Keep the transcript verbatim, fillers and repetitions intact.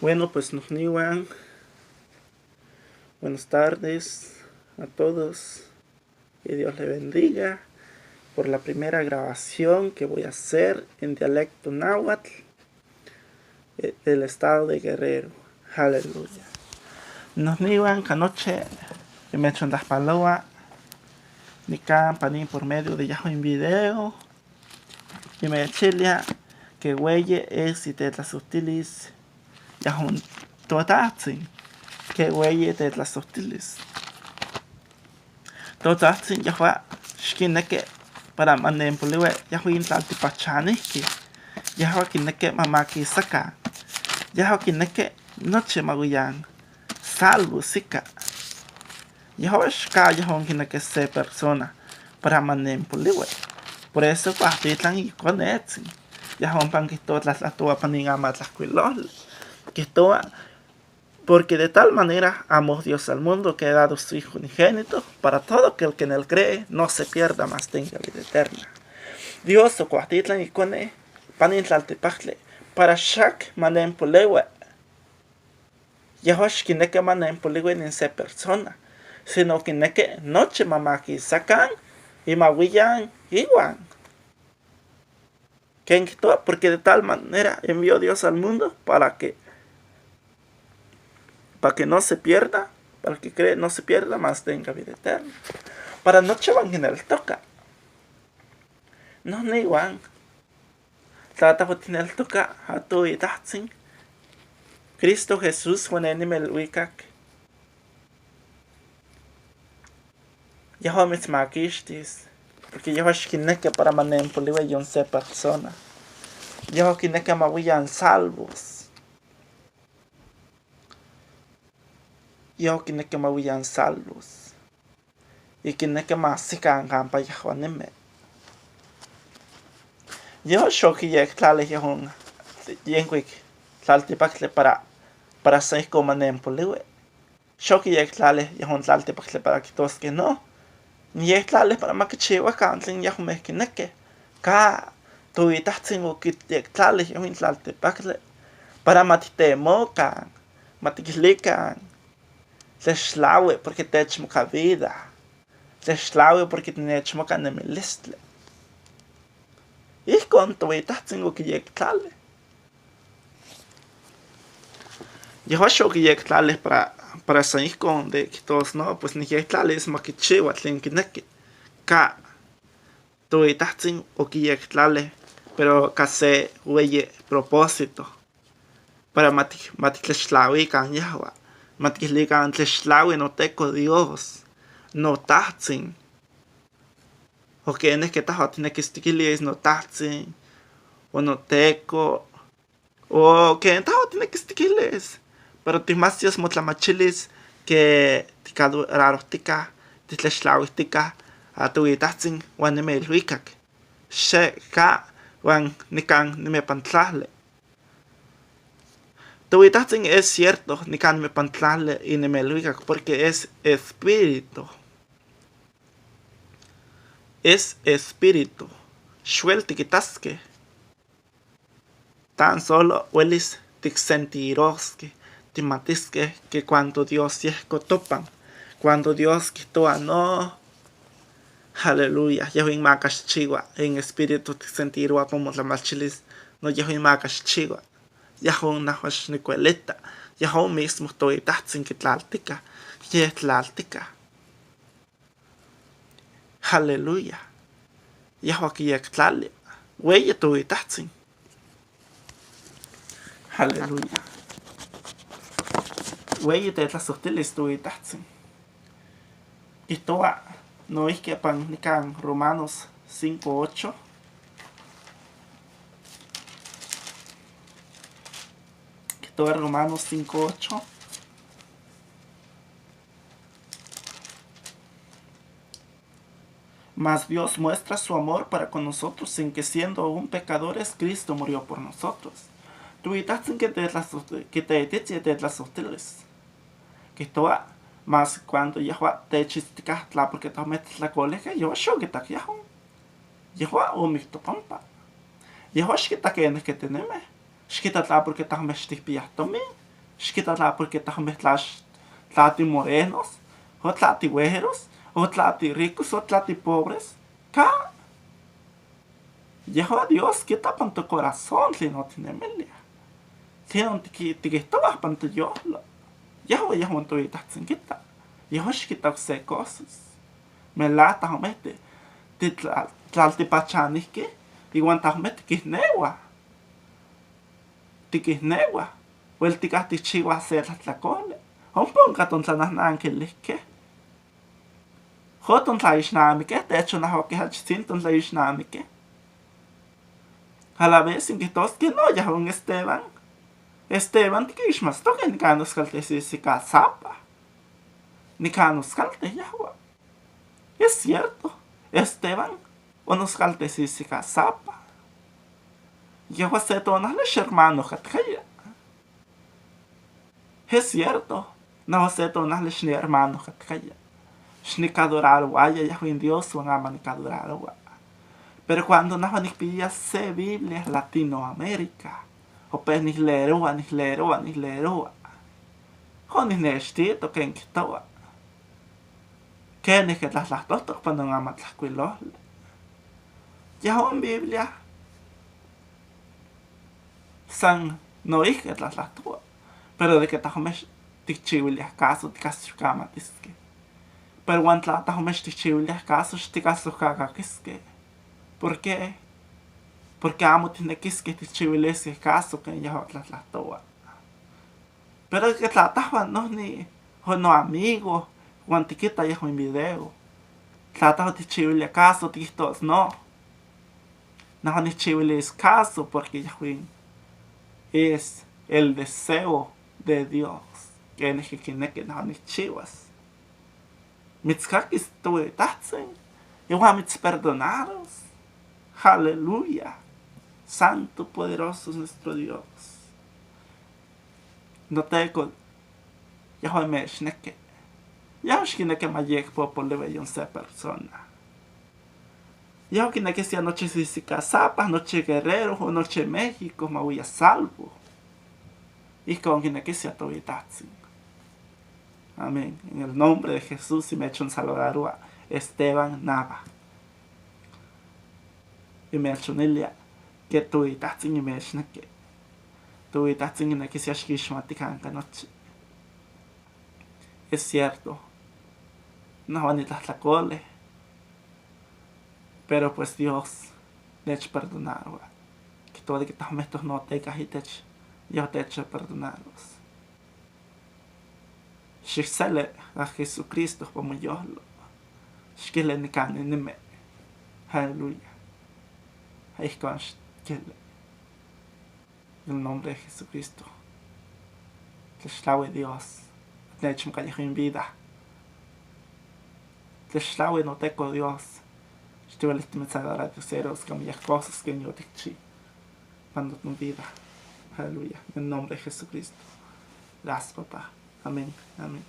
Bueno, pues nojniuan, buenas tardes a todos. Que Dios le bendiga por la primera grabación que voy a hacer en dialecto náhuatl, eh, del estado de Guerrero. Aleluya. Nojniuan, kanoche nimechontlajpaloa nikan panin por medio de yahweh in video. Nimechilia ke weyi es itetlasojtilis yahweh in Totajtzin. Ke weyi itetlasojtilis. Totajtzin yehua xkineki para ma nenpoliui yahweh in tlaltipakchanihkeh. Yehua kineki ma makisakan. Yehua kineki nochi ma wiyan salvos ika. Yehua xka yehua kineki se persona para ma nenpoliui. Por eso kuahtitlan ikonetzin. Yehua ompa kihtowa, tlatlahtowa panin amatlajkuiloli. Kihtowa: "Porque de tal manera amó Dios al mundo que ha dado su Hijo unigénito, para todo aquel que en él cree no se pierda, mas tenga vida eterna." Dios okuahtitlan ikone panin tlaltipaktli para xak ma nenpoliui. Yehua xkineki ma nenpoliui nin se persona, sino kineki nochi ma makisakan y ma wiyan iwan. Ken kihtowa: "Porque de tal manera envió Dios al mundo para que, para que no se pierda, para que cree no se pierda, mas tenga vida eterna." Para nochi ma kineltoka. Nojniuan, tla tehwa tineltoka a Totajtzin Cristo Jesús wan ne nimelwikak, yehua mitzmakixtis, porque yehua xkineki para ma nenpoliui yon se persona. Yehua kineki ma wiyan salvos. Yehua kineki ma wiyan salvos. Y kineki ma ahsikan kampa yehuanime. Yehua xokiyektlali yehua in yenkuik tlaltipaktli para, para san ihkon ma nenpoliui. Xokiyektlali yehua in tlaltipaktli para kihtoskeh no. Niyektlali para ma kichiwakan tlen yehua kineki. Ka, Totajtzin okiyektlali yehua in tlaltipaktli para ma titemokan, ma tikilikan: "Tlaxtlawi, porque techmaka vida. Tlaxtlawi, porque tinechmaka nemilistli." Ihkon Totajtzin okiyektlali. Yehua xokiyektlali para, para san ihkon de kihtos no, pues niyektlalis ma kichiwa tlen kineki. Ka, Totajtzin okiyektlali, pero ka se weyi propósito. Para ma tik-, ma tiktlaxtlawikan yehua. Ma tikilikan: "Tlaxtlawi, Noteko Dios, Notajtzin." O kenik ke tehwa tinekis tikilis Notajtzin o Noteko, o ken tehwa tinekis tikilis, pero tikmatis motlamachilis ke tikadorarohtikah, tiktlaxtlawihtikah a Totajtzin wan nimelwikak. Xe ka, wan nikan nimepan tlali. Totajtzin es cierto nikan nimepan tlali y nimelwikak, porque es espíritu. Es espíritu. Xuel tikitaskeh. Tan solo welis tiksentiroskeh, timatiskeh ke cuando Dios yehko topan, cuando Dios kihtowa no, aleluya, yehua in maka xchiwa, in espíritu tiksentirowa pa motlamachilis, no, yehua in maka xchiwa. Yehua in nehwa xnikuelita. Yehua mismo Totajtzin kitlaltika, yehtlaltika. Aleluya. Yehua kiyektlali. Weyi Totajtzin. Aleluya. Weyi tetlasohtilis Totajtzin. Kihtowa noihki pan nikan Romanos cinco ocho. Kihtowa Romanos cinco ocho. Mas Dios muestra su amor para con nosotros en que siendo aún pecadores, Cristo murió por nosotros. Totajtzin kiteititz yetetlasohtilis. Kihtowa, mas cuando yehua techitztika tla porque tehmeh titlakolihkeh, yehua xokitak yehua. Yehua omiktok ompa. Yehua xkita kenik ke tinemeh. Xkita tla porque tehmeh xtikpiah tomin. Xkita tla porque ta jomeh tla, tla timorenos, o tla tigüeros, o tla tiricos, o tla tipobres. Ka Yehua Dios kita pan tocorazón tlen otinemilia, tlen tikihtoua pan toyolo. Yehua, yehua towitahtzin kita. Yehua xkita okse cosas. Melahua ta jomeh titlaltipachanihqueh, iuan ta jomeh tiquihneua, tiquihneua, uelticah tichiuah se tlahtlacoli. Ompa onca tontlanahnaquilihqueh. Joton tlaixnamiqueh, techo nahuaqueh achitzin tontlaixnamiqueh. A la vez inquihtosqueh no, yahua Esteban. Esteban tiquixmatztoqueh, nican oscalteh sihsicasapa. Nican oscalteh yahua. Es cierto, Esteban onoscalteh sihsicasapa. Yehua se tonahli xhermano catcaya. Es cierto, nahuan se tonahli xnihermano catcaya. Xnicadorarouaya yahua in Dios uan amo nicadoraroua. Pero cuando nahuan nicpiya se Biblia Latinoamérica, ope nihleroua, nihleroua, nihleroua. Onihnextito quen quihtoua, quenih quitlahtlahtoutoc pan on amatlahcuilohtli. Yehua in Biblia san noihqui tlahtlahtouah. Pero de que tahomeh ticchiuiliah caso, ticahsi yohcamatisqueh. Pero uan tla tahomeh ticchiuiliah caso, ticahsi yohcacaquisqueh. ¿Por qué? Porque amo tinequisqueh ticchiuilisqueh caso quen yehua tlahtlahtouah. Pero que tla tahua nohni o noamigo uan tiquita yehua in video, tla tahua ticchiuilia caso, tiquihtos no, nahuan nicchiuilis caso porque yehua in es el deseo de Dios, quenih quinequi nahuan nicchiuas. Mitzcaquis towitahtzin, iuan mitzperdonaros. Aleluya. Santo, poderoso es nuestro Dios. Noteco, yehua mechnequi. Yehua xquinequi ma yecpopoliui yon se persona. Yehua quinequisquia nochi sihsicasapa, nochi Guerrero o nochi México ma uiya salvo. Ijcon quinequisquia towitahtzin. Amén. En el nombre de Jesús, y mechonsaludaroua Esteban Nava. Y mechonilia que towitahtzin mechnequi. Towitahtzin quinequisquia xquixmatican can nochi. Es cierto, nahuan nitlahtlacolih, pero pues Dios nechperdonaroua. Quihtoua de que tahmeh tohnotecah itech, yehua techperdonaros. Xihseli a Jesucristo pa moyolo. Xquili nican ninimi. Aleluya. Ijcon xquili. En el nombre de Jesucristo. Tlaxtlaui Dios. Nechmaca yehua in vida. Tlaxtlaui noteco Dios. Xtiuelih timitzagradeceros can miyac cosas que yoticchi pan notevida. Aleluya. En el nombre de Jesucristo. Gracias, papá. Amén. Amén.